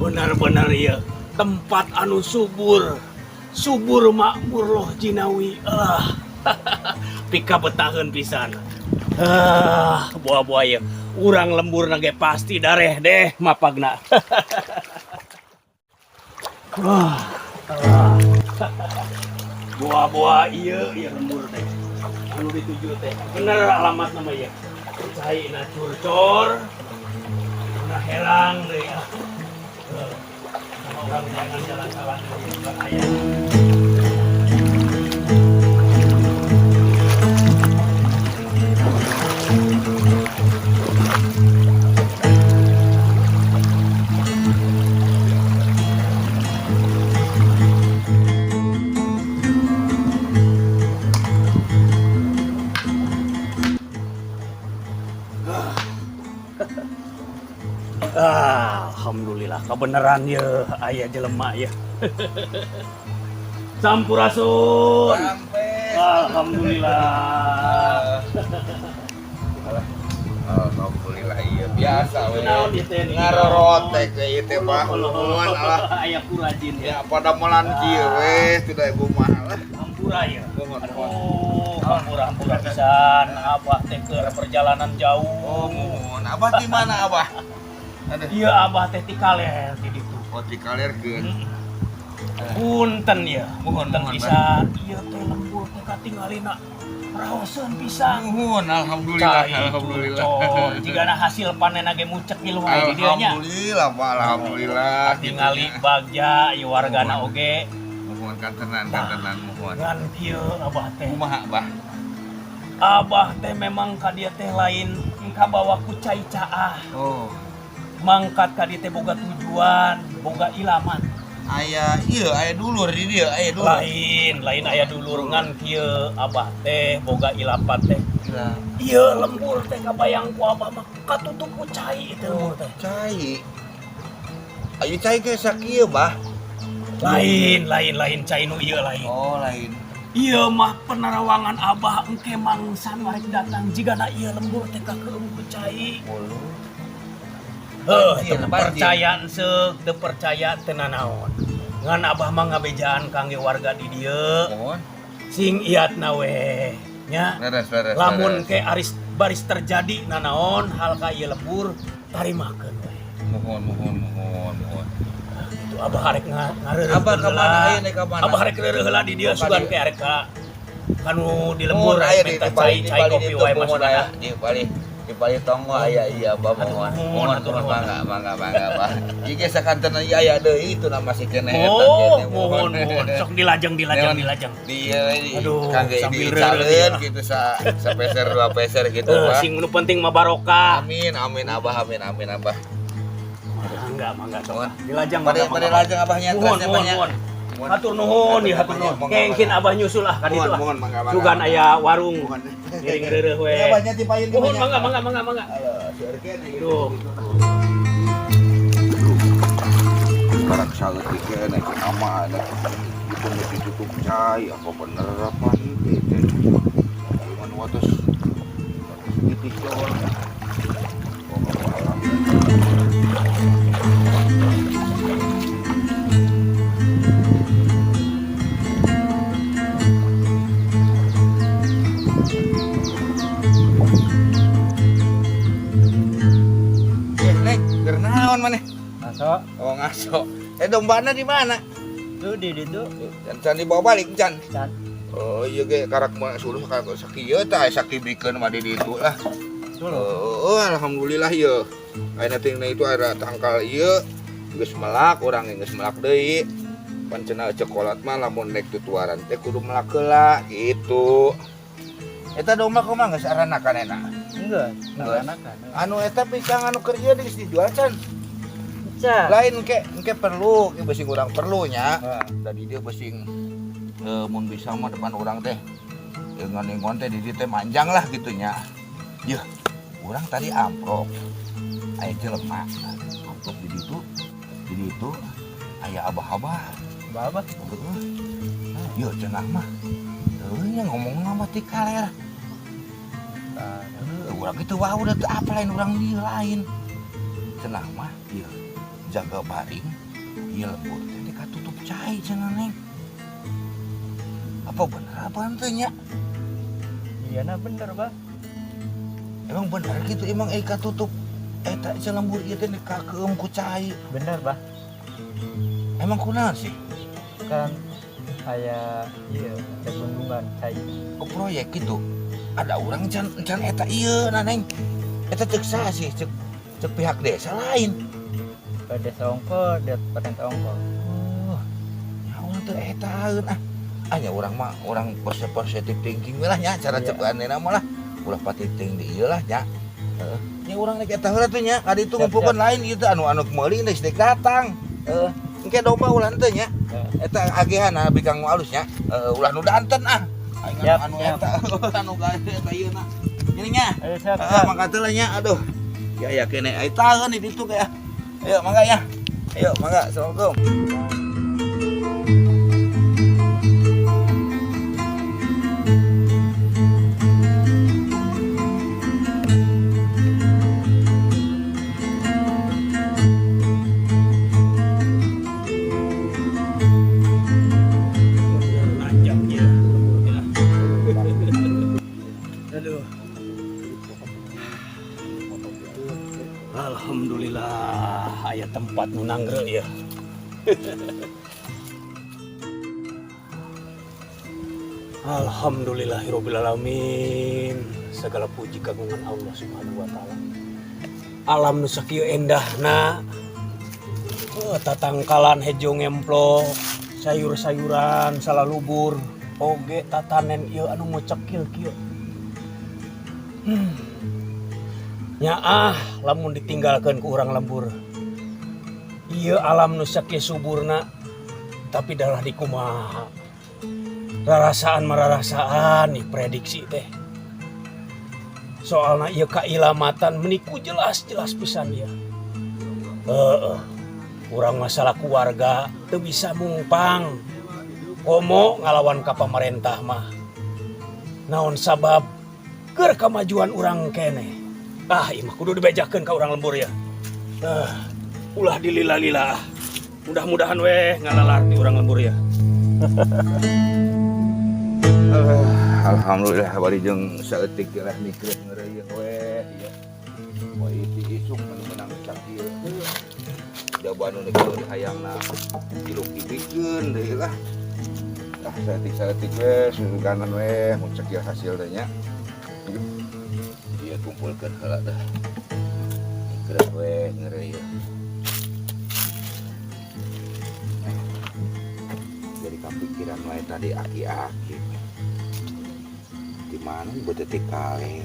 Benar-benar ya, tempat anu subur. Subur makmur loh jinawi. Ah. Pika betaheun pisan. Ah, buah-buah ya. Urang lembur ge pasti dareh deh mapagna. Wah. Ah. Buah-buah iya iya lembur teh. Anu dituju teh. Bener alamat nama ya. Cai na curcor. Na herang deui ah. Eh, sama orang jangan jalan salah deui bukan aya. Ah, alhamdulillah kebenaran ya aya jelema ya. Sampurasun. Sampai. Alhamdulillah. Alhamdulillah, iya biasa we. Naon ieu teh? Ngarorotek we ieu teh, Pak. Nuhun alah. Aya kurajin ya. Ya pada melan kieu we tidak kumaha lah. Hampura ya. Nuhun, nuhun. Aduh, hampura hampura pisan. Abah teh keur perjalanan jauh. Oh, muhun. Abah di mana, Abah? Aduh. Iya, Abah teh ti kaler ti ditu. Oh, di kalerkeun. Punten ya, Muhun, punten muhun, pisan. Ieu teh lembur teh katingalina raoseun pisan. Nuhun, alhamdulillah, Cai, alhamdulillah. curcol. Jigana hasil panen ge mucekil wae di dieu nya. Alhamdulillah, Pak, alhamdulillah. Tingali bagja ieu wargana oge. Muhun kantenan, kantenan muhun. Ngan kieu Abah teh. Kumaha, Bah? Abah teh memang ka dieu teh lain kabawa ku cai caah. Oh. Mangkat ka dieu teh boga tujuan, boga ilaman. Aya ieu, aya dulur di dieu, aya dulur. Lain, lain aya dulur, ngan kieu Abah teh boga ilapat teh. Gila. Ieu lembur teh kabayang ku Abah mah katutup ku cai itu lembur teh. Cai. Ayo cai ke sakieu, Bah. Lain, lain, lain cai nu ieu lain. Oh, lain. Ieu mah penerawangan Abah engke mangsan warek datang jigana ieu lembur teh kakeum ku cai. Bolu. Heuh, Banjir, teu banjir. percaya seuk, teu percaya teu nanaon. Ngan Abah mah ngabejaan kangge warga di dieu. Mohon. Sing iatna we nya. Leres, leres. Lamun leres. ke aris baris terjadi nanaon hal ka ieu lembur tarimakeun we. Mohon, mohon, mohon, mohon. Itu Abah arek ngareureuh Abah ka heula. mana aya nek ka mana? Abah arek reureuh heula di dieu Oh, ka sugan dieu. ke arek ka kanu di lembur Mohon, arek aya di minta di bali cai di cai bali kopi itu wae mohon masukna. Aya di bali tonggo aya iya Bah, mohon. Aduh, Mohon, aduh, mohon nuhun. Mangga, mangga, mangga, Bah. Ieu ge sakantenan ieu aya deui itu na masih keneh eta Oh, keneh, mohon, mohon. Sok dilajeng, dilajeng, Neon. dilajeng. Di ieu di Aduh, kangge sambil di reureuh caleun dia. Gitu sa sapeser dua peser gitu, Eh, Bah. sing nu penting mah barokah. Amin, amin Abah, amin, amin Abah. Mangga, mangga sok. Mohon. Dilajeng, Pada mangga, pada mangga. lajeng Abahnya Mohon, terasnya mohon, banyak. mohon. Mohon. Hatur nuhun, ya hatur nuhun. Mangga, Kengkin mangga. Abah nyusul ah ka ditu Mohon, ah. mohon, mangga, mangga. Sugan aya warung. Mohon. Ngiring reureuh we. Ya banyak dipayun Mohon, mangga, mangga, mangga, mangga. Alah, si Erken gitu. Duh. Sekarang saeutik keneh nama ada itu nu ditutup cai apa bener apa henteu teh. Cuman wates titik doang. Oh, alam. Eh, Neng, keur naon maneh? Ngaso. Oh, ngaso. Eh, dombana di mana? Tuh di ditu. Can dibawa balik, can. Can. Oh, iya ge karak mah suluh karak sakieu tah sakibikeun mah di ditu lah. Suluh. Oh, alhamdulillah ye. Ayeuna teh itu ada tangkal ieu geus melak, urang geus melak deui. Pan cenah cekolat mah lamun nek tutuaran teh kudu melak heula gitu. Eta domba kumaha geus aranakan enak? Enggak, Enggak. anakan. Anu eta pisang anu keur ieu geus dijual can? Can. Lain ke engke perlu, ke besing urang perlunya. Heeh. Tadi dia besing mun bisa mah depan urang teh ngon teh di dieu teh manjang lah gitu nya. Yeuh, urang tadi amprok. Aya jelema amprok di ditu aya abah-abah. Abah. Heeh. Yeuh cenah mah. Heuh nya ngomong mah ti kaler. Heuh, urang kitu wah udah teu apa lain urang di lain. Cenah mah ieu. Jaga baring ieu lembur teh dikatutup cai cenah, Neng. Apa bener apa henteu nya? Iya nah bener, Bah. Emang bener gitu, emang katutup eta lembur ieu teh dikakeum ku cai? Bener, Bah. Emang kunaon sih? Kan kayak iya ada bendungan cai. Oh, proyek gitu. Ada orang can can eta ieu nah, Neng. Eta cek saha sih, cek cek pihak desa lain? Ke desa ongko, dia perintah ongko. Oh, ya urang teh etaeun ah. Ah nya urang mah urang positive thinking we lah nya, cara cek anehna mah lah. Ulah pati ting di ieu lah nya. Heeh. Nya urang rek eta heula tuh nya, ka ditu ngumpulkeun lain gitu anu anu meuli geus dek datang. Heeh. Engke domba ulah henteu nya. Eta agihan abi kang alus nya. Heeh, ulah nu danten ah. Aing anu eta anu gawe eta ieu na. Ini nya. Ayo siap, Heeh, siap. mangga teh lah nya, aduh. Ya ya kene ai taheun di ditu kayak. Ayo mangga ya. Ayo mangga, assalamualaikum. Nanjak ya. Aduh. Alhamdulillah aya tempat nu nangre ya. Alhamdulillahirabbil alamin. Segala puji kagungan Allah Subhanahu wa taala. Alam nu sakieu endahna. Oh, tatangkalan hejo ngemplo, sayur-sayuran salalubur, oge tatanen ieu anu ngocekil kieu. Nyaah lamun ditinggalkeun ku urang lembur. Ieu alam nu sakieu suburna tapi dalah dikumaha. Rarasaan mararasaan nih prediksi teh. Soalna ieu kailamatan meniku jelas-jelas pisan ieu. Heeh. Urang masalah keluarga teu bisa mungpang. Komo ngalawan ka pamarentah mah. Naon sabab keur kamajuan urang keneh. Ah, ieu mah kudu dibejakeun ka urang lembur ya. Ah, ulah dilila-lila. Mudah-mudahan weh ngalalarti urang lembur ya. Alhamdulillah bari jeung saeutik lah mikir ngeureuyeuh weh ieu. Moe ti isuk anu menang sakieu. Jawaban nu kieu dihayangna tiluk dibikeun deui lah. Ah saeutik-saeutik we susuganan we mun sakieu hasil teh nya. Ieu kumpulkeun heula teh. Mikir we ngeureuyeuh. Jadi kapikiran wae tadi aki-aki. Di mana beutetik kaler.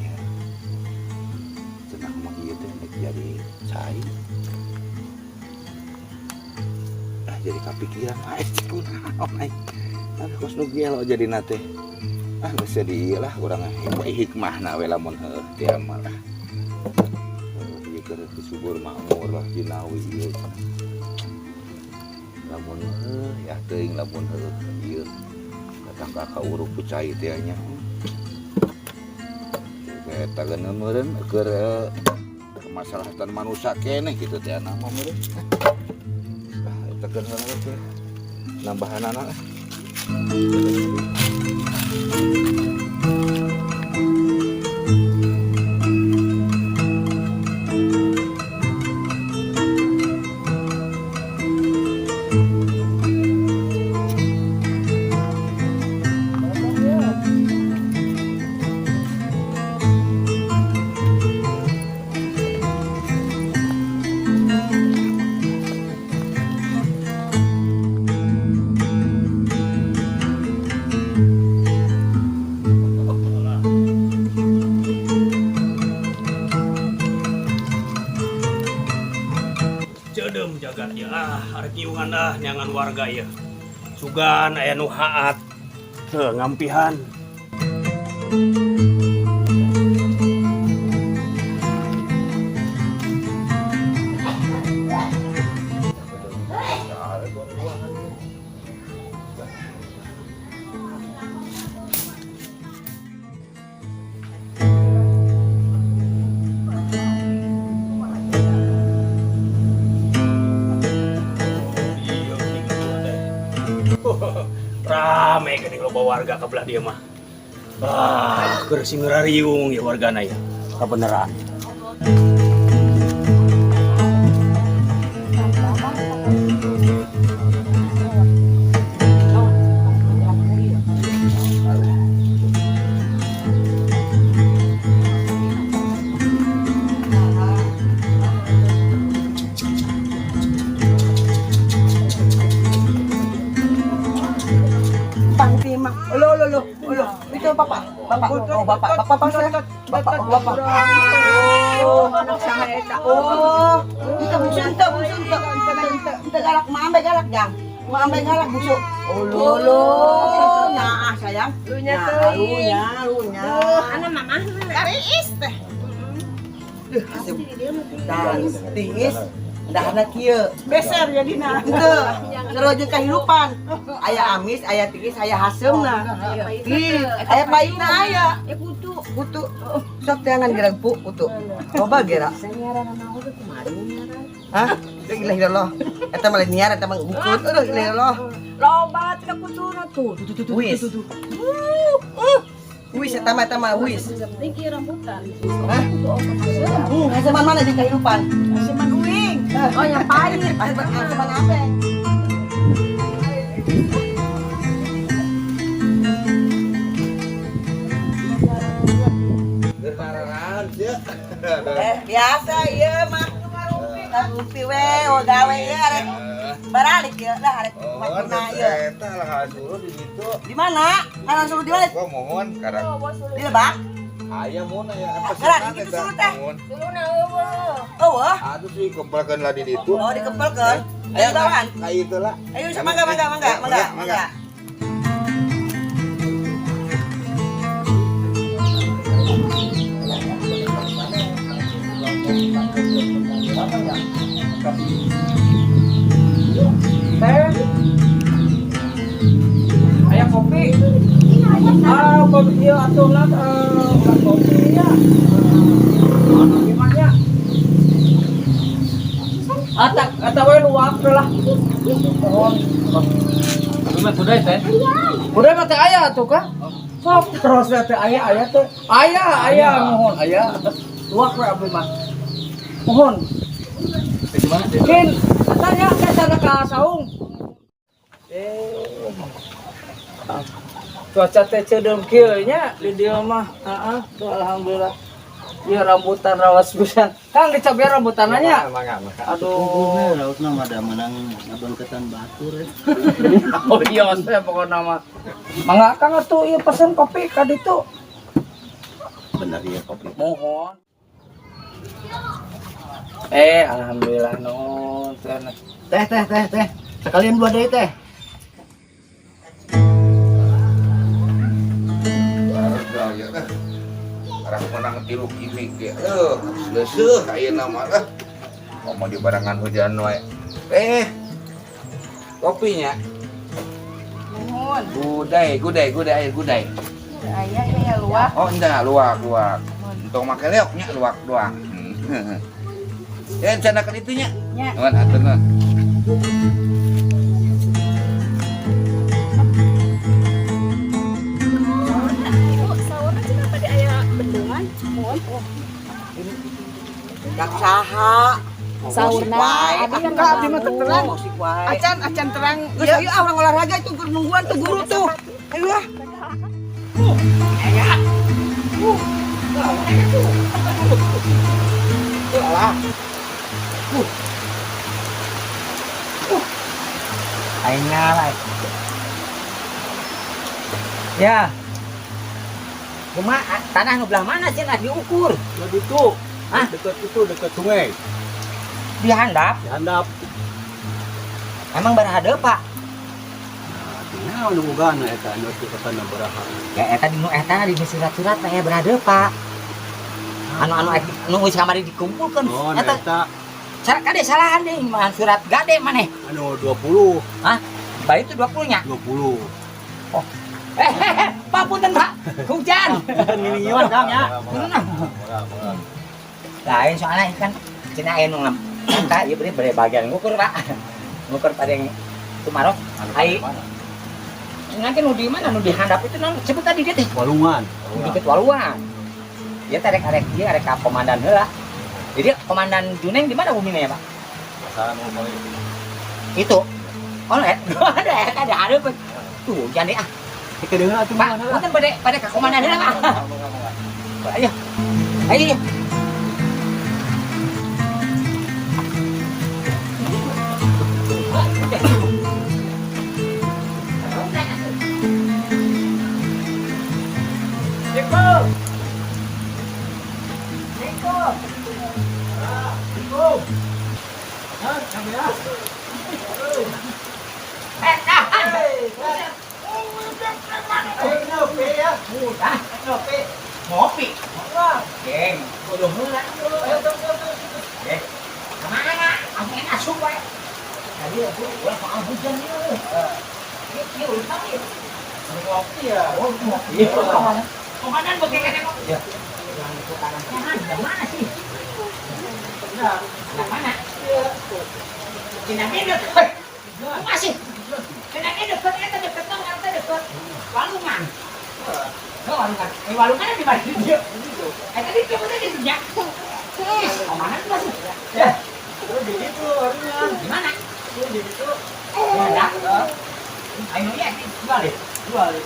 Cenah mah ieu teh rek jadi cai. Ah jadi kapikiran wae kunaon aing. Ah kos nu gelo jadina teh. Ah geus jadi ieu lah urang hikmahna we lamun heueuh teh mah lah. Ieu keur subur makmur lah jinawi ieu. Lamun heueuh ya teuing lamun heueuh ieu datang ka uruk ku cai teh nya. Eta geuneuh meureun keur kemaslahatan manusia keneh kitu teh nama meureun. Ah eta keur heula teh nambahanana lah. Ceudeum jagat ya, ah arek ngiungan ah nyangan warga ya. Sugan aya nu haat. Heuh ngampihan. Loba warga ka belah dieu mah. Ah, keur sing rariung ya wargana ya. Kabeneran. Pangti mah. Lo lo lo lo. Itu bapak. Bapak. Oh, bapak. Bapak bangsa. Bapak. Oh, bapak. Oh, anak saya eta. Oh, itu bungsu ente, bungsu ente. Ente ente ente galak, maambe galak jang. Maambe galak bungsu. Oh, lo lo. Nah, sayang. Lunya Nah, teuing. lunya, lunya. Ana mamah Kariis teh. Dan tingis dahana kieu. Beser jadina. Henteu, seru jeung kahirupan. Aya amis, aya tingis, aya haseumna. Ih, aya pahitna aya. Ya kutu. Kutu. Sok teangan gerang pu kutu. Loba gera. Hah? La ilaha illallah. Eta mah lain niar, eta mah ngukut. Aduh, la ilaha illallah. Loba cenah kutuna tuh. Tuh tuh tuh. Wis. Wis eta mah wis. Tinggi rambutan. Hah? Haseman mana jeung kahirupan? Haseman uing. Oh, yang pahit. Haseman haseman apa? Eh, biasa ieu mah. Ngarumpi we, oh gawe ieu arek baralik ieu lah arek waktuna ieu. Eta lah suruh di situ. Di mana? Ngaran suruh di mana? Gua mohon karang Di Lebak? aya mun aya Gerak, pesenan itu eta. suruh teh. Mohon. Suluna eueuh. Eueuh. Aduh sih kempelkeun lah di ditu. Oh, dikempelkeun. Ayo bawaan. Ka itu lah. Ayo mangga mangga mangga mangga mangga. Teh. Aya kopi. Ah, kopi ieu atuh lah eh, kopi nya. Gimana ya? Atak, atau we luak we lah. Mohon. Tapi mah kuda teh. Udah mah teh aya atuh kah? Sok terus teh aya aya teh. Aya aya mohon aya. Luak we abdi mah. Mohon. Gimana teh? Kin, tanya ke sana ka saung. Eh. Cuaca teh ceudeum kieu nya di dieu mah. Heeh, tuh alhamdulillah. Ieu rambutan rawas pisan. Kang dicoba rambutanna nya. Aduh. Lautna mah ada menang ngabangketan batur eh. Oh iya, saya pokokna mah. Mangga Kang atuh ieu pesen kopi ka ditu. Bener ya kopi. Mohon. Eh, alhamdulillah nuhun. Teh teh teh teh. Sekalian dua deui teh. Ya teh. Arah menang tilu kiwi ge. Eh, leuseuh ayeuna mah lah. Komo di barengan hujan wae. Eh. Kopinya. Nuhun. Gudai, gudai, gudai, air gudai. Aya ini ya luak. Oh, enggak, luak, luak. Untung make leoknya luak doang. Eh, canda kan itunya. Nya. Nuhun, hatur nuhun. Ibu, saurna cenah tadi aya bendungan. Mohon. Dak saha? Saurna, Wae. abi kan Kak, abdi mah teu terang. Musik wae. Acan acan terang. Geus ayo ah urang olahraga itu keur nungguan tuh guru tuh. Ayo ah. Aing ngalah. Ya. Kumaha tanah nu belah mana sih nah diukur? Lebih tuh. Hah? Dekat itu, dekat sungai. Di handap. Di handap. Emang barahade, Pak? Nah, nu bogana eta anu teu kana baraha. Ya eta di nu eta di surat-surat teh berade, Pak. Anu anu anu geus kamari dikumpulkeun. Oh, Eta eta kade salahan deui mah surat gade maneh. anu 20, Hah? Bae itu 20 nya. 20. Eh, eh, eh, Pak punten, Pak. Hujan. Ngingiwan Kang ya. Lain soalnya kan cenah aya nu ngam. Eta ieu beri bagian ngukur, Pak. Ngukur pada yang tumaros. Ai Nanti nu di mana nu di handap itu non sebut tadi dia teh. Walungan. Nu deket Walungan. Dia teh arek dia arek ka komandan heula. Jadi komandan Juneng di mana bumina ya, Pak? Itu. Oh, ada ada ada tuh jangan deh ah. Kedengeran atuh Pak, punten pada pada ka komandan heula, Pak. Ayo. Ayo. Eh, tahan. Udah. Ngopi. Geng, kudu heula. Eh, kemana? Aku enak asup wae. Tadi aku ulah soal hujan ieu. Ieu ieu urusan ieu. Ngopi ya. Oh, ngopi. Komandan bagaimana kok? Ya. Yang mana sih? Anak mana? Cina deket. Masih. Cina deket, eta deket nang eta deket. Walungan. Oh, walungan. Eh, walungan di mana dia? Eh, tadi dia udah di dunia. Eh, komandan masih. Ya. Di situ warungnya. Di mana? Di situ. Ada. Ayo ya, jual deh. Jual ya.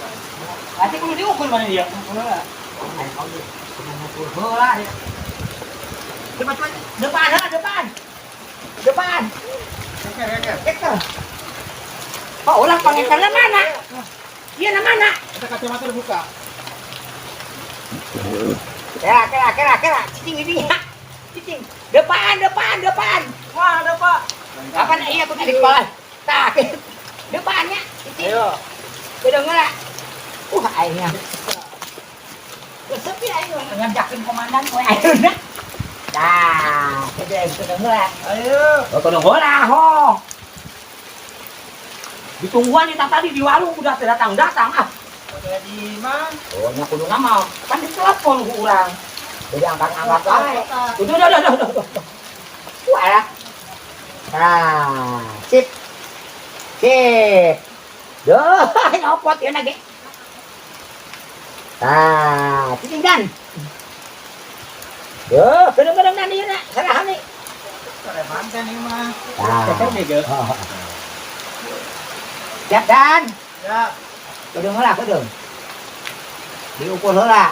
Berarti kudu diukur mana dia? Ukur lah. Ayo kau deh. Kudu ngukur heula. Cepat cepat. Depan, ha, depan. Depan. Keker, Keker. Pak, ulah pangekarna mana? Iya, na mana? Kita kacamata dibuka. Kera, kera, kera, kera. Cicing, cicing. Cicing. Depan, depan, depan. Wah, ada, Pak. Kapan iya aku tadi kepala. Tah, depannya. Cicing. Ayo. Beda ngeula. Aingnya. Sepi aing ngajakin komandan we ayeuna. Tah, gede kudu heula. Ayo. Oh, kudu heula ho. Ditungguan nih tadi di warung udah datang-datang ah. Udah di mana? Oh, nya kudu ngamal. Kan ditelepon ku urang. Jadi angkat-angkat wae. Udah, udah, udah, udah, udah. Wah ya. Nah, sip. Sip. Duh, nyopot ya nage. Nah, cicing dan. Duh, gedung-gedung dan ieu na, sarahan nih. Mantan ini mah. Nah. Keker nih, Ge. Siap dan. Ya. Gedung heula, gedung. Diukur heula.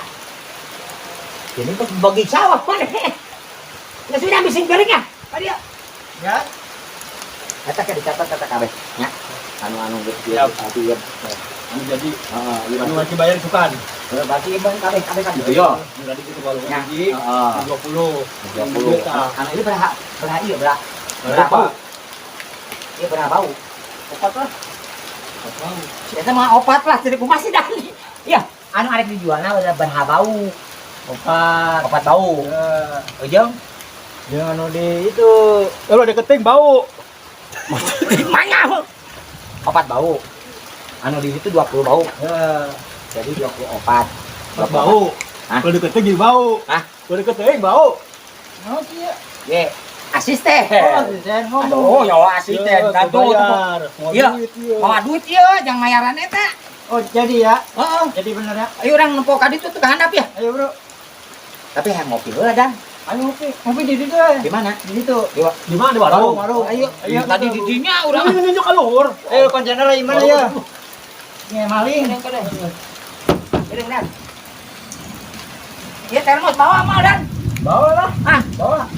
Ini tuh bagi sawah mana? Ya sudah bising garing ya. Pak dia. Ya. Eta ke dicatat kata kabeh nya. Anu-anu gitu Siap. tadi ya. Anu jadi Heeh, iya. anu wajib bayar sukan. Berarti bang kabeh kabeh kan gitu yo. Berarti itu kalau Ya. hiji Heeh. 20. 20. Anu ini berapa berapa iya berapa? Berapa bau? Iya berapa bau? Opat lah. Eta mah opat lah jadi kumaha sih dah. Iya, anu arek dijualna udah berapa bau? Opat. Opat bau. Ya. Ujung Jangan anu di itu. Kalau deketing bau. mana? Opat bau. Anu di situ 20 bau. Ya. Jadi 24. Opat bau. Hah? Kalau deketing jadi bau. Hah? Kalau deketing bau. Mau sih ya. Ye, asisten. Oh, asisten ngomong. Aduh, ya asisten Ya, kantor. bayar. Mau Iya. duit, iya. Bawa duit ieu, jangan mayaran eta. Oh, jadi ya. Heeh. Jadi bener ya. Ayo urang nempo ka ditu tuh ka handap ya. Ayo, Bro. Tapi yang ngopi heula dan. Ayo ngopi. Ngopi di situ ya. Di mana? Di situ. Di mana di warung? Warung, warung. Ayo, Ayo. tadi di dinya urang. Ini nunjuk ke luhur. Ayo kontainer lagi mana ya? Ini maling. Gedeng dan. Ieu termos bawa mau dan. Bawa lah. Ah, Bawa.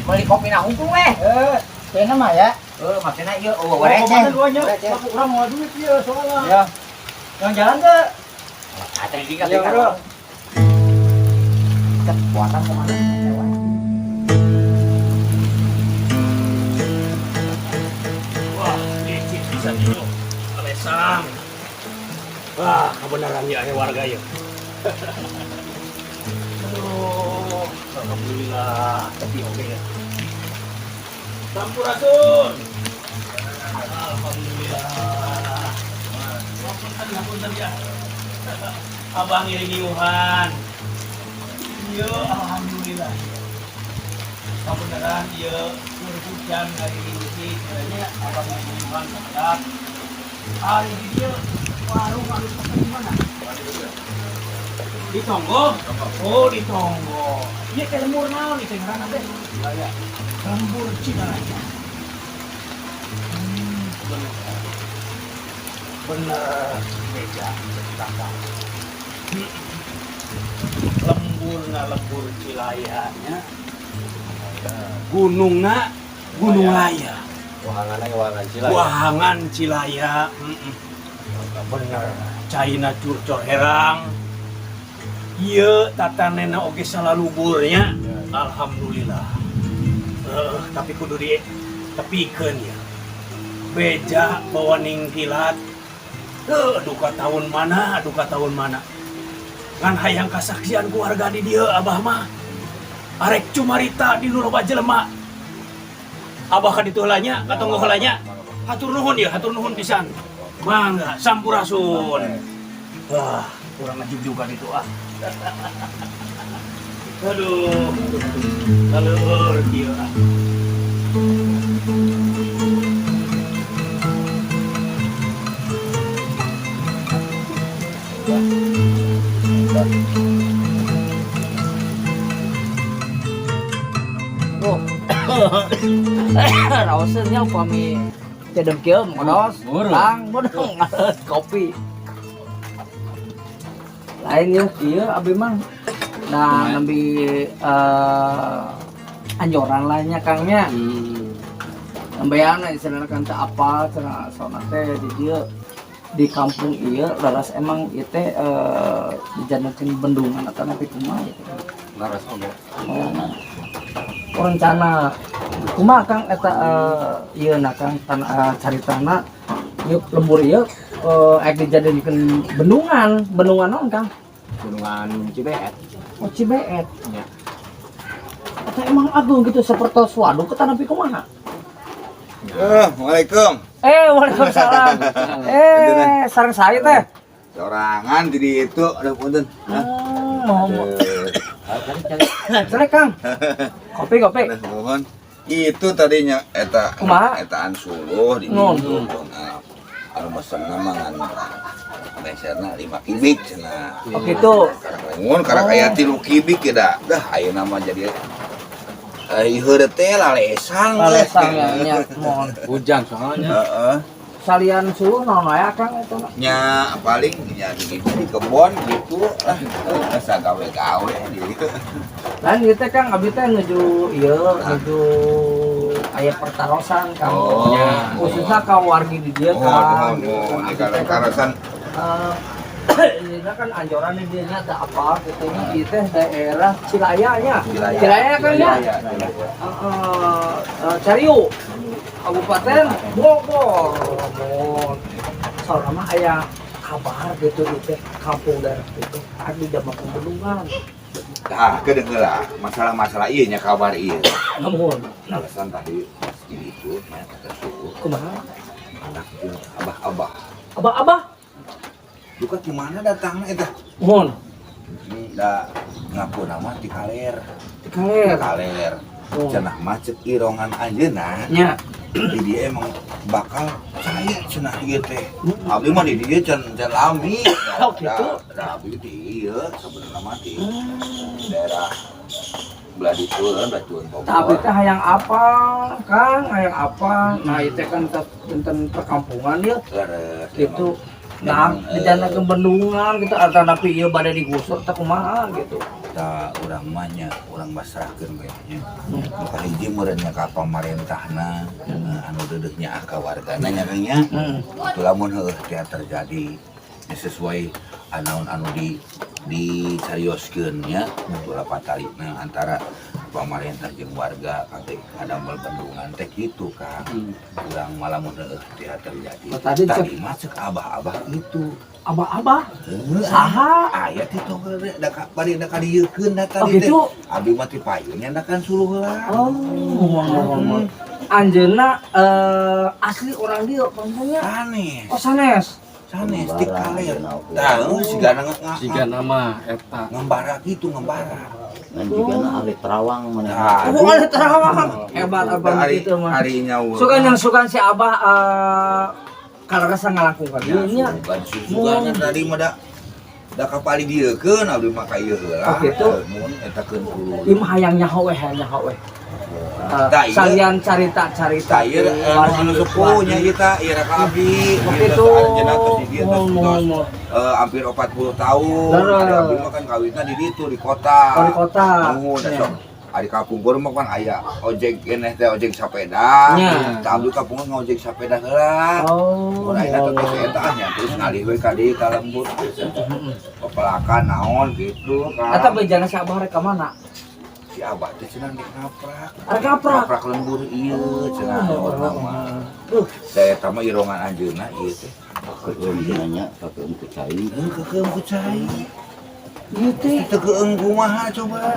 Beli kopi na hungkul weh. Eh, kayaknya mah ya. Eh, maksudnya ieu eueuh Oh, receh. komandan duanya. Receh. Urang mau duit ieu soalnya. Ya. Yang jalan tuh. Ah, tadi Iya, Bro. Kekuatan kemana? Wah, licin bisa ieu. Alesang. Wah, kebenaran ya aya warga ya. Aduh, alhamdulillah, tapi oke ya. Sampurasun. Alhamdulillah. Hapunten, hapunten ya. Abang ngiring iuhan. Iya, alhamdulillah. Kebenaran ieu keur hujan ngariung sih, kiranya abang ngiring iuhan sakedap. Ari di dieu Warung anu di mana? Di Tonggo? Oh, di Tonggo. Ieu teh lembur naon ieu teh ngaranna teh? Lembur Cibalaya. Bener. Bener beja kakak. Lemburna lembur Cilaya nya. Gunungna Gunung Laya. Wahangan wahangan Cilaya. Wahangan Cilaya. Bener. Caina curcor herang. Ieu tatanena oge salaluburnya. Alhamdulillah. Tapi kudu di tepikeun ya. Beja bawa ningkilat. Duka tahun mana, duka tahun mana. Ngan hayang kasaksian keluarga di dieu abah mah. Arek cumarita di nu loba jelema. Abah ka ditu heula nya, ka tonggo heula nya. Hatur nuhun ya, hatur nuhun pisan. Mangga, sampurasun. Wah, kurang ngajub juga itu ah. Aduh. Kaleur kieu ah. Oh. Raoseun nya upami cedem kieu modos. Kang, bodong kopi. Lain ya kieu abi mah. Nah, nembe anjoran lainnya Kang nya. Nembean istilahna kan teu apal cenah soalna teh di dieu di kampung ieu laras emang ieu teh dijadikan bendungan atau nepi kumaha gitu. Laras oge. Oh, rencana kumaha Kang eta ieu na Kang caritana ieu lembur ieu ek dijadikeun bendungan, bendungan naon Kang? Bendungan Cibeet. Oh, Cibeet. Ya. Eta emang agung gitu seperti waduk eta nepi kumaha? Waalaikum. Waalaikumsalam. Sareng saya teh. Sorangan jadi itu, aduh punten. Oh, Cek Kang. Kopi kopi. Aduh, mohon. Itu tadinya eta Kumaha? etaan suluh di Nun. ditu. Nah, anu mesenna mah ngan meserna 5 kibik cenah. Oh gitu. Mun karak aya 3 kibik ya dah. Dah ayeuna mah jadi ieu teh lalesang. Lalesang ya nya mohon. Hujan soalnya. Heeh. Salian suluh naon aya Kang eta mah? Nya paling nya di gitu di kebon gitu lah. Asa gawe-gawe di ditu. Lain ieu teh Kang abdi teh nuju ieu nuju aya pertarosan Kang. Oh. Ya, khususnya ka wargi di dieu Oh, Kang. oh, Abdi oh, teh kan, karasan ini kan anjoran di dieu nya teh apa gitu nya ieu teh daerah Cilaya nya. Cilaya. Cilaya kan ya? Cariu Kabupaten Bogor. Mohon. Soalnya mah aya kabar gitu di teh kampung daerah itu adi damel bendungan. Nah, kedengeula masalah-masalah ieu nya kabar ieu. Namun, Alasan tadi ini itu nya kata suku kumaha? Anak jeung abah-abah. Abah-abah. Duka di mana datangna eta? Mohon. Da ngaku nama ti kaler. Di kaler. Kaler. Oh. Cenah mah ceuk irongan anjeunna. Nya. Di dia emang bakal saya cenah ieu teh. Abdi mah di dieu can can lami. Oh, gitu? Da abdi di ieu sebenarnya mah di daerah belah ditu kan belah ditu Bogor. Tapi teh hayang apa, Kang? Hayang apa? Nah, itu kan enten perkampungan ya. Leres, Gitu. emang. Nah, Emang, di jana ke bendungan gitu atau ieu bade digusur teh kumaha gitu. Ta urang mah nya urang pasrahkeun we nya. Nu kahiji meureun nya ka pamarentahna anu deudeuh nya ka wargana nya Kang nya. Itu lamun heueuh teh terjadi ya sesuai anaon anu di dicarioskeun nya itulah patalina antara pamarentah jeung warga kate ngadamel bendungan teh kitu Kang. Urang malah mun heueuh teh terjadi. Oh, tadi Tadi mah ceuk abah-abah itu. Abah-abah Heueuh, saha? Aya ti tong da ka bari da kadiekeun da Oh, tadi teh. gitu? Abdi mah ti payun nya kan suluh heula. Oh, ngomong. Anjeunna asli orang dieu kampungnya. Sanes. Oh, sanes. Sanes ti kaler. Tah sigana Siga nama eta. ngembara gitu ngembara. Ngan juga na ahli terawang mana. Nah, Oh, ada terawang. Hebat abang Ari gitu mah. ari nyawa. Sukan yang sukan si Abah Kaleresa ngalangkung ka dieu nya. Sugan susugan tadi mah da kapali dieukeun abdi mah ka ieu heula. Oh, gitu. Mun eta keun kudu. Ieu mah hayang nyaho we, hayang nyaho we. Tah, ieu. Salian carita-carita Tah ieu anu sepuh nya ieu tah ieu ka abdi. Oh, Ieu gitu. teh anjeunna tos di dieu tos Mohon, tos mohon. Hampir 40 tahun. Leres. Ari abdi mah kan kawitna di ditu di kota. Oh, di kota. Nuhun da Nya. sok ari kapungkur mah kan aya ojek keneh teh ojek sepeda. Nya. Tah abdi kapungkur ngojek sepeda heula. Oh, Mun ayeuna teh tos mohon. eta nya terus ngalih we ka dieu ka lembur. Pepelakan naon gitu kan. Eta bejana si Abah rek ka mana? Si Abah teh cenah rek ngaprak. Rek ngaprak? Ngaprak lembur ieu cenah Oh, urang mah. Duh, Da eta mah irongan anjeunna ieu teh. Kekeum cenah kakeum ku cai. Heuh kekeum ku cai. Ieu teh Teu keung kumaha coba.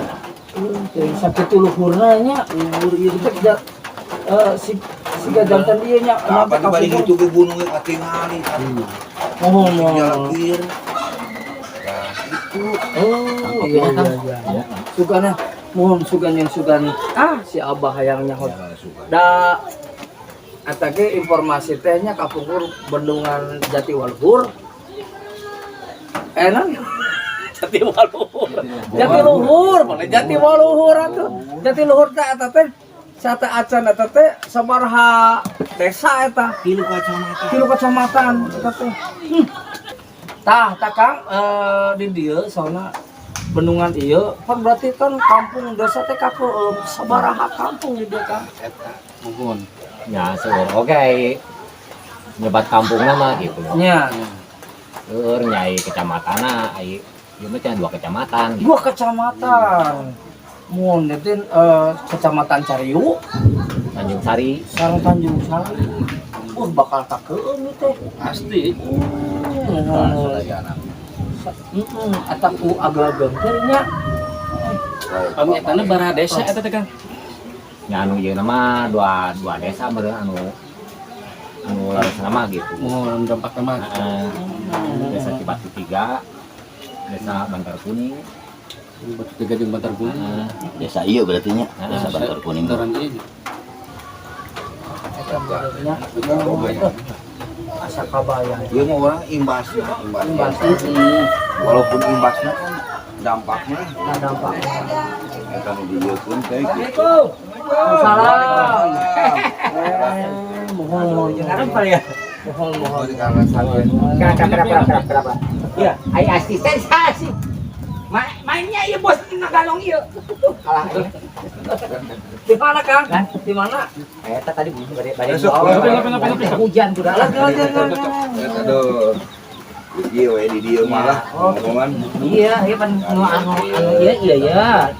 Teh sakitu luhurna nya, luhur ieu teh si siga jantan ieu nya. Nah, apa dibalik itu ke gunung ge katingali kan. Mohon, mohon. Jalakir. Nah, itu. Oh, iya. Sugana, mohon sugan yang sugan. Ah, si Abah hayang nyaho. Ya, sugan. Da eta ge informasi teh nya kapungkur bendungan Jatiwaluhur. Enak. Jatiwaluhur. Jatiluhur, mana Jatiwaluhur atuh. Jatiluhur teh eta teh sate acan eta teh sabaraha desa eta? 3 kecamatan. 3 kecamatan eta teh. Tah, tah Kang, di dieu soalna bendungan ieu kan berarti kan kampung desa teh kakeum sabaraha kampung di dieu Kang? Eta. Muhun. Ya, seueur oge nyebat kampungna mah gitu. Nya. Seueur nyai kecamatanna, ai ieu mah cenah 2 kecamatan gitu. 2 kecamatan. Mun itu kecamatan Cariu, Tanjung Sari, sareng Tanjung Sari. Bakal kakeum ieu teh. Pasti. Sadayana. Heeh, eta ku agak-agak teh nya. Kami etana baraha desa eta teh Kang? Nya anu ieu mah dua desa meureun anu laras nama gitu. Muhun dampak mah. Heeh. Desa Cibatu 3, Desa Bantar Kuning. Batu 3 jeung Bantar Kuning. Heeh. Desa ieu berarti nya, Heeh. Desa Bantar Kuning. Bantaran ieu. Eta meureun nya. Asa kabayang. Ieu mah orang imbasna, imbasna. Imbas. Walaupun imbasna kan dampaknya. Nah, dampaknya. Eta nu dieukeun teh gitu. Assalamualaikum. Salam. Mohon mohon. Sekarang ya. Mohon mohon. Berapa berapa berapa? Iya, ai asisten saya sih. Mainnya iya bos ngagalong iya. Kalah. Di mana Kang? Di mana? Eta tadi bunyi bade bade. Hujan tuh dah. Aduh. Iya we di dieu malah ngomongan. Iya, iya pan anu anu anu iya iya iya.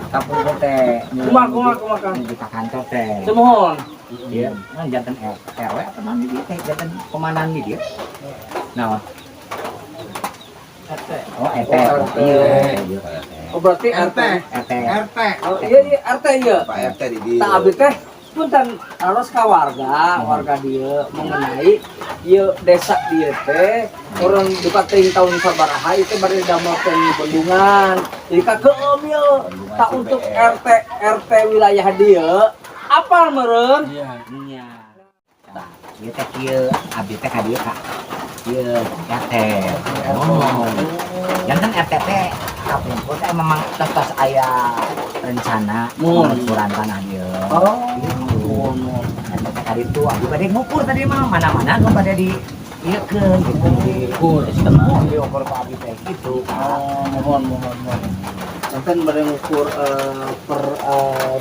Kampung teh. Kumaha kumaha kumaha Kang? Di kantor teh. Semohon. Iya, kan jantan RW apa namanya dia teh jantan komandan di dia. Nah, RT. Oh, RT. Iya. Oh, berarti RT. RT. RT. Oh, iya iya RT iya. Pak RT di dieu. Tak abdi teh punten harus ka warga, warga dieu mengenai ieu desa dieu teh urang duka teuing tahun sabaraha itu bari damelkeun bendungan. Jadi kakeum ieu tak untuk RT wilayah dieu apal meureun? Iya. Iya. Nah, ieu teh kieu abdi teh ka dieu ka ieu RT. Oh. Janten RT teh kapungkur teh memang tos aya rencana pengukuran tanah dieu. Oh. Gitu. RT teh ka ditu abdi bade ngukur tadi mah mana-mana nu bade di ieukeun gitu diukur. Oh, diukur ku abdi teh gitu. Oh, mohon mohon mohon. Janten bade ngukur per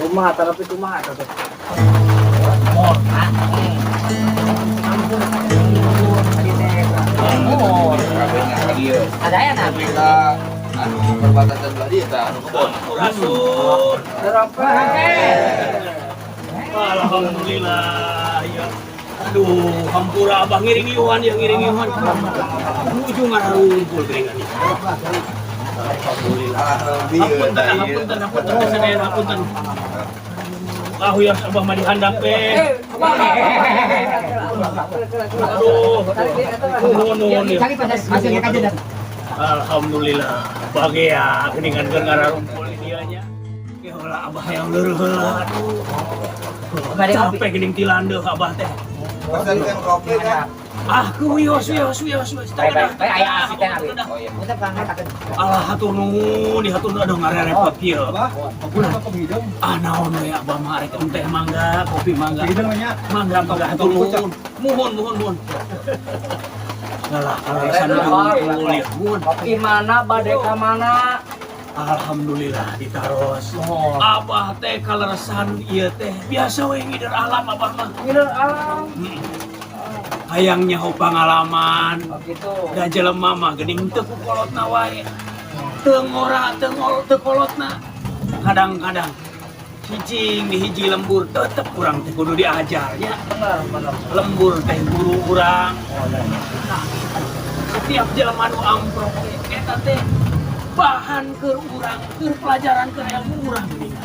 rumah atau tapi kumaha eta teh? Mohon, Pak. Kampung tadi teh. Oh, Kabehnya ka dieu. ada ya nanti. Kita anu perbatasan belah dieu tah anu kebon. Rasul. Berapa? Alhamdulillah ya. Aduh, hampura abah ngiring Iwan ya ngiring Iwan. Ujung ngarumpul geringan. Alhamdulillah. Hapunten, hapunten, hapunten, sadayana hapunten. Ah, huyang abah mah dihandap eh. Aduh, nuhun nuhun ya. Alhamdulillah. Bahagia geuningan keur ngararumpul dieu nya. Ke heula abah yang leureut heula. Aduh. Capek geuning ti landeuh abah teh. Pesankan kopi kan. Ah, ku wios wios wios wios. Baik baik baik aya asisten abi. Oh iya. Punten Kang ngatakeun. Alah, hatur nuhun, di hatur nuhun, aduh, ngarerepot kieu. Ah, naon we abah mah, arek teh mangga, kopi mangga. Mangga mangga, hatur nuhun. Muhun muhun muhun. Alah, kaleresan nuhun ya, muhun. Di mana bade ka mana? Alhamdulillah ditaros. Muhun. Abah teh kaleresan ieu teh biasa we ngider alam abah mah. Ngider alam. Hayang nyaho pangalaman. Oh gitu. Da jelema mah geuning teu ku kolotna wae. Teu ngora, teu ngol, teu kolotna. Kadang-kadang cicing di hiji lembur tetep kurang teh kudu diajar nya. Benar, benar. Lembur teh guru urang. Nah, setiap jelema nu amprok teh eta teh bahan keur urang, keur pelajaran, keur ilmu urang geuning.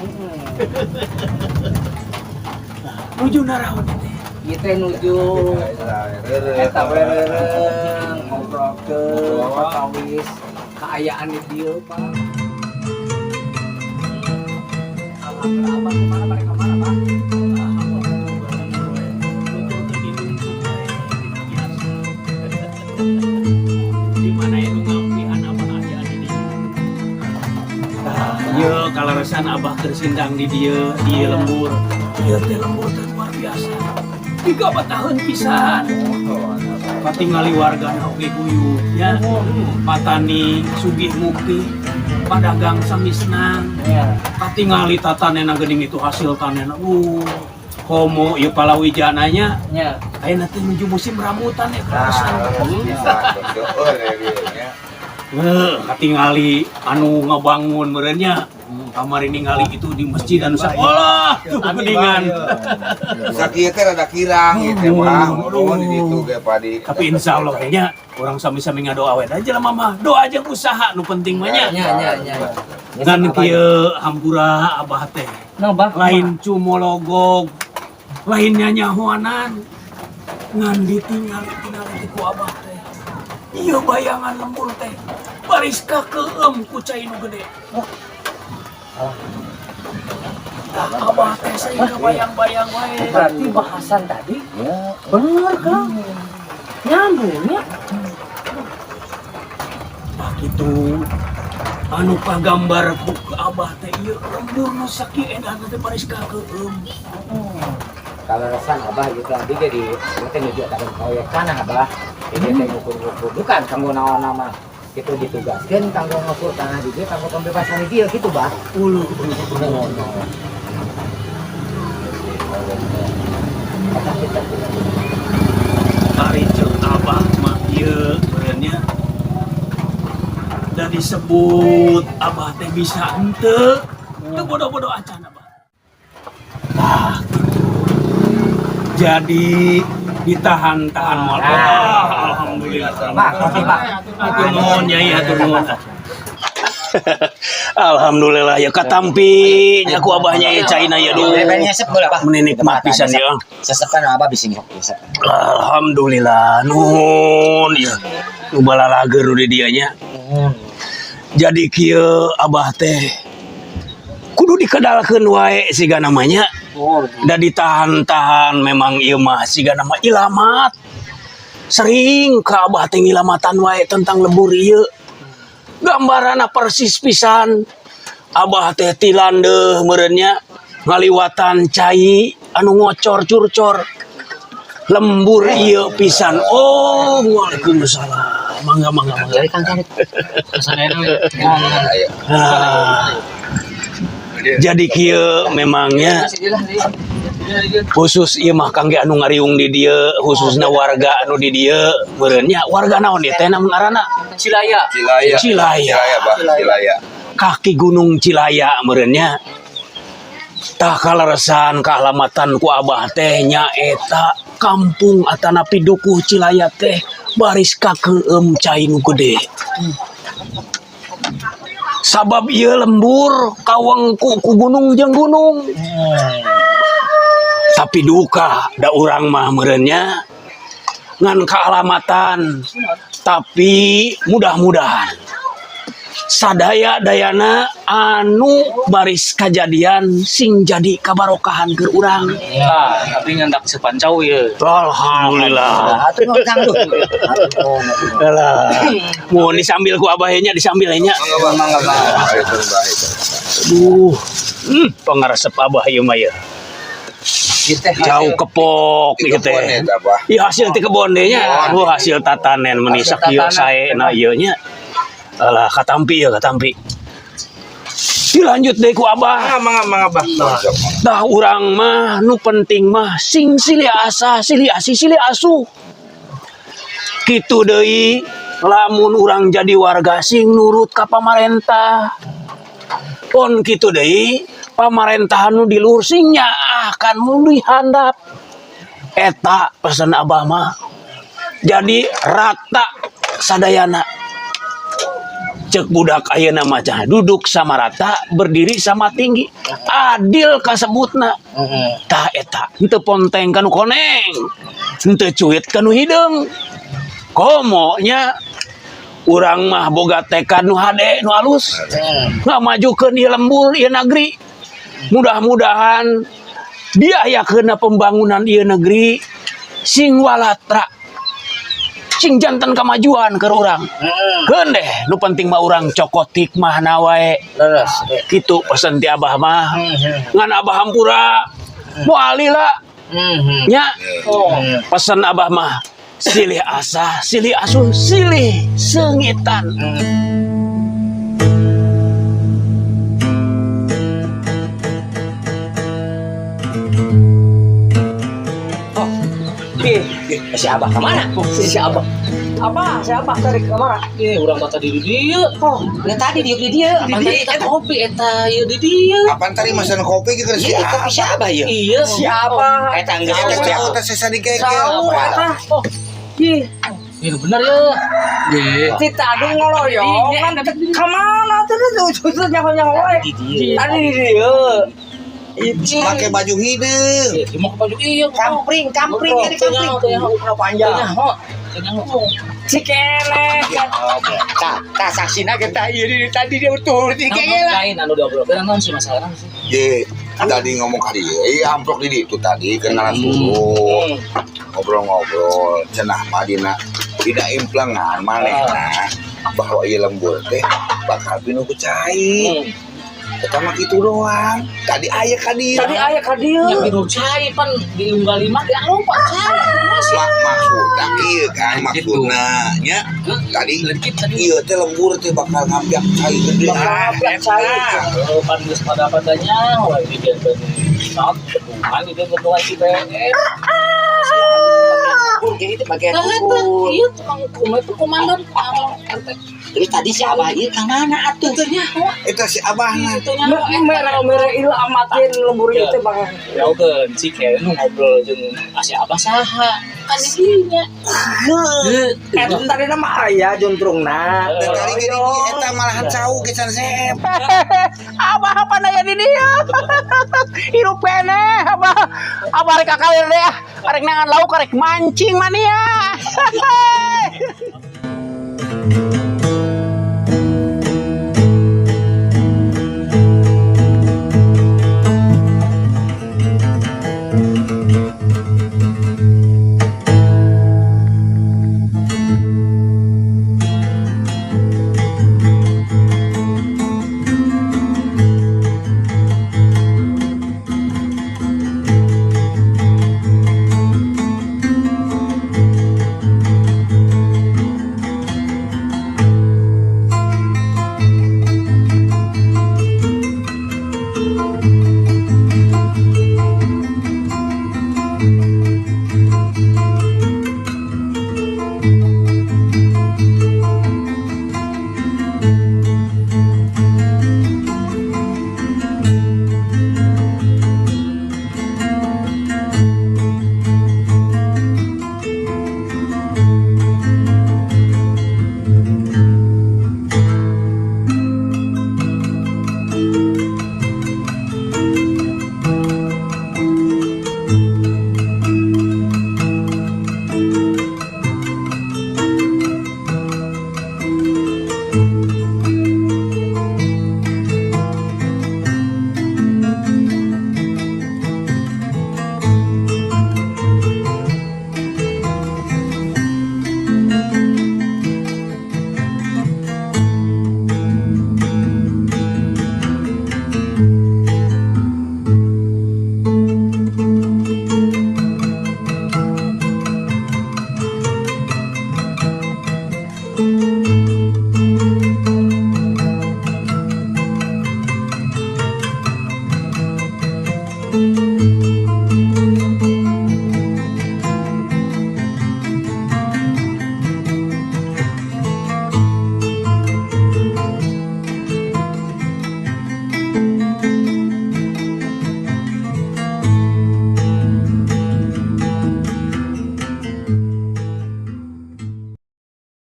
Nah, nuju naraon teh? Ieu teh nuju eta we reureung ngobrolkeun patawis kaayaan di dieu, Pak. Alhamdulillah, Abah kemana, balik ke mana, Pak? Di mana itu ngampihan abah aya di dieu. Tah, ieu kaleresan abah keur sindang di dieu, di lembur. Ieu teh lembur teh luar biasa. 3 tahun pisan. Katingali wargana oge guyub nya. Patani sugih mukti, padagang sami senang. Katingali tatanena geuning itu hasil tanena. Komo ieu palawijana nya. Nya. Ayeuna teh nuju musim rambutan ya kaleresan. Heuh, katingali anu ngabangun meureun nya. Kamari ningali itu di masjid anu sakolah tuh geuningan. Sakieu teh rada kirang ieu teh mah. Nuhun di ditu ge padi. Tapi insya Allah kayaknya urang sami-sami ngadoa we aja lah mama. Doa aja usaha nu penting mah nya. Nya nya nya. Ngan kieu hampura abah teh. Nah, Bah. Lain cumologog, lain nyanyahoanan. Ngan ditinggal tinggal ku abah teh. Ieu bayangan lembur teh. Baris kakeum ku cai nu gede. Tah, abah teh sering kabayang-bayang wae. Berarti bahasan tadi bener, Kang. Nyambungnya. Tah kitu anu kagambar ku ke abah teh ieu lembur nu sakieu edan teh baris kakeum. Kaleresan abah gitu abdi ge di teh nuju eta proyek tanah, abah. Jadi teh ngukur-ngukur bukan kanggo naon nama itu ditugaskeun kanggo ngukur tanah di dieu kanggo pembebasan di dieu gitu, Bah. Uluh uluh. Eta kita. Ari ceuk abah mah ieu meureun nya. Da disebut abah teh bisa henteu. Teu bodoh-bodoh acan abah. Tah gitu. Jadi ditahan-tahan moal. Ah, alhamdulillah. Bah, kopi, Bah. Hatur nuhun Nyai, hatur nuhun. Alhamdulillah ya katampi nya ku abahnya ya caina ya duh. Nyesep heula, Bah. Meni nikmat pisan ya. Sesepan abah bisa ngok nyesep. Alhamdulillah, nuhun ya. Nu balalager nu di dieu nya. Jadi kieu abah teh kudu dikedalkeun wae siga namanya. Da ditahan-tahan memang ieu mah siga nama ilamat. Sering ka abah teh ngilamatan wae tentang lembur ieu. Gambaranna persis pisan. Abah teh tilandeuh meureun nya ngaliwatan cai anu ngocor curcor. Lembur ieu pisan. Oh, waalaikumsalam. Mangga mangga mangga. Jadi Kang Kang. Ah. Jadi kieu memangnya khusus ieu mah kangge anu ngariung di dieu, khususna warga anu di dieu meureun nya, warga naon ieu teh namun ngaranna? Cilaya. Cilaya. Cilaya. Cilaya, Bah. Cilaya. Kaki Gunung Cilaya meureun nya. Tah, kaleresan kalamatan ku abah teh nyaeta kampung atanapi dukuh Cilaya teh baris kakeum cai nu gede. Sabab ieu lembur kawengku ku gunung jeung gunung. Tapi duka da urang mah meureun nya ngan kaalamatan, tapi mudah-mudahan Sadaya dayana anu baris kajadian sing jadi kabarokahan keur urang. Ya, tapi nyandak sepancau ya. Alhamdulillah. Atuh Kang tuh. Alah. Mun disambil ku abah nya, disambil nya. Mangga, Bah. Aduh. Pangaresep abah ieu mah ya. Jauh kepok Di ieu kebon teh. eta, Bah. Iya, hasil ti kebon deh nya. Oh, hasil tatanen meni sakieu sae na ieu nya. Alah, katampi ya, katampi. Dilanjut deh ku abah. Mangga, mangga, mangga, Bah. Dah urang mah nu penting mah sing silih asah, silih asih, silih asuh. Kitu deui lamun urang jadi warga sing nurut ka pamarentah. Pon kitu deui pamarentahan nu di luhur sing nyaah kan nu di handap. Eta pesan abah mah. Jadi rata sadayana. Cek budak ayeuna mah cah, duduk sama rata, berdiri sama tinggi. Adil kasebutna. Tah eta, henteu ponteng kanu koneng. Henteu cuit kanu hideung. Komo nya urang mah boga tekad nu hade nu alus. Ngamajukeun ieu lembur ieu negeri. Mudah-mudahan diayakeunna pembangunan ieu negeri sing walatra, sing janten kemajuan ke urang. Keun deh, nu penting mah urang cokot hikmahna wae. Leres. Kitu pesen ti abah mah. Ngan abah hampura moal lila nya. Pesen abah mah silih asah, silih asuh, silih seungitan. Oh, ih, si Abah kemana? Si Abah. Abah, si Abah tarik ke mana? Eh, urang mah tadi di dieu. Oh, lah tadi diuk di dieu. Apaan tadi eta kopi eta ieu di dieu. Apaan tadi mesen kopi ke si Iya, kopi si Abah ieu. Iya. Si Abah. Eta geus Eta teh. cau teh sesa dikekel. Cau eta. Oh, Ih, ini bener ya. Iya. si tadi ngoloyong kan kemana tuh tuh tuh nyaho-nyaho wae. Di dieu. Tadi di dieu. Itu Make baju hideung. Iya, mau ke baju iya. Kampring, kampring jadi kampring. panjang. Nyaho. Nyaho. Cikene. Tah, tah saksina kita ieu di tadi dia utuh di kayaknya lah. Lain anu diobrolkeun naon sih masalah sih. Ye, tadi ngomong ka dieu, iya amplok di ditu tadi kenalan dulu. Ngobrol-ngobrol, cenah mah dina implengan manehna bahwa ieu lembur teh bakal pinuh ku cai. Eta mah kitu doang. Tadi aya ka dieu. Tadi aya ka dieu. Yang minum cai pan di unggal lima dia lupa cai. Maksudna ieu kan maksudna nya tadi ieu teh lembur teh bakal ngapiak cai gede. Bakal ngapiak cai. Oh, pan geus pada padanya wah ini dia saat bendungan ini bendungan si BM. Ukur gini teh bagian Nah, eta ukur. ieu tukang hukum itu komandan awal RT. Terus tadi si Abah ieu ka mana atuh? Teu nyaho. Eta si abahna. Teu nyaho. Mere-mere ieu amatin lembur ieu teh bakal. Jauhkeun si kayaknya nu ngobrol jeung si abah saha kan di dinya. Eta tadi nama aya juntrungna. Dan tadi gini eta malahan cau ge can seep. Abah apa naya di dia? Hirup keneh abah. Abah rek kakawin deh ah. Arek nangan lauk arek mancing mania.